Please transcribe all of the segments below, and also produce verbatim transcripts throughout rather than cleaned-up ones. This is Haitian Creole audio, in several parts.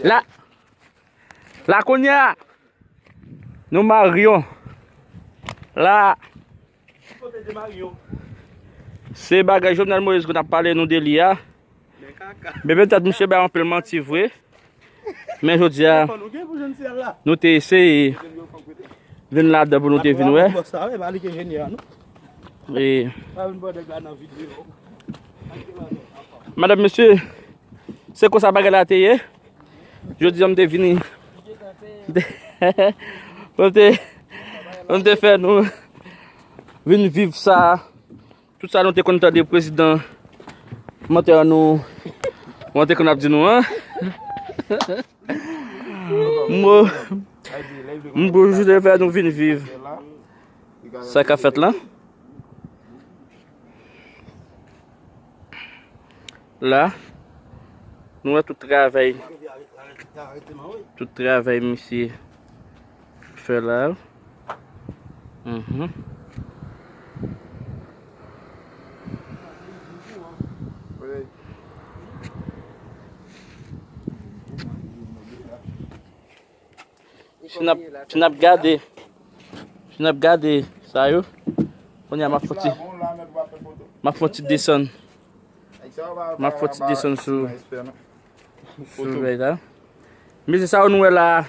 La, la kounye a, nou Marion. La, se bagay Jovenel Moïse ke n ap pale nou de li a. Men petèt misye bay anpil manti vre. Men jodi a, nou te eseye vin ladan pou nou te vin wè. E, madanm, mesye, se konsa bagay la te ye. Jodi a, m te vini. M te, m te fè nou vin viv sa. Tout sa nou te konn tande prezidan mantè nou, mwen te konn ap di nou an. M bo, m bo jis te fè nou vin viv sa k ap fèt lan. La, nou wè tout travay, tout travay misye fè la. Mhm. Si n ap, si n ap gade, si n ap gade sa yo, kounye a m ap fè ti, m ap fè ti desann. M ap fè ti desann sou, sou bagay la. Mesye sa yo nou wè la,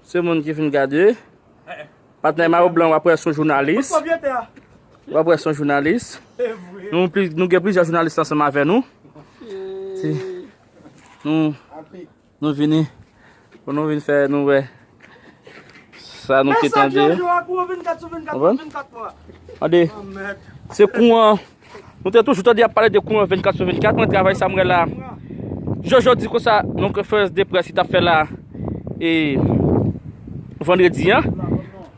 se moun ki fin gade. Patnè mayo blan, w ap wè se yon jounalis. W ap wè se yon jounalis. Nou pli, nou gen plizyè jounalis ansanm avè nou. Si nou, nou vini, pou nou vin fè nou wè sa nou te tande. Konprann? Tande, se kouran. Nou te toujou tande y ap pale de kouran vennkat sou vennkat. Mwen travay sa m wè la. Jojo di konsa, nan konferans de près li t ap fè la, e, vandredi an,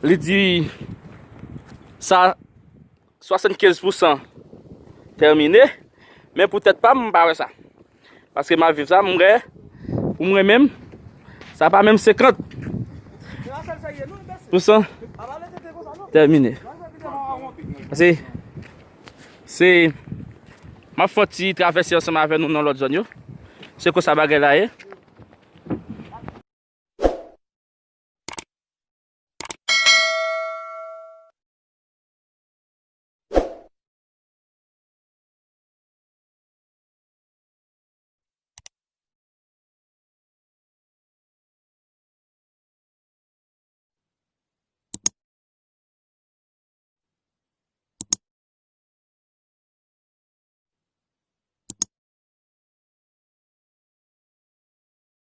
li di sa swasannkenz pousan tèmine, men pou tèt pa m, m pa wè sa. Paske m ap viv sa, m wè, pou mwen menm, sa pa menm senkant pousan tèmine. Paske se, m ap fè yon ti travèse ansanm avè nou nan lòt zòn yo. Se konsa bagay la ye.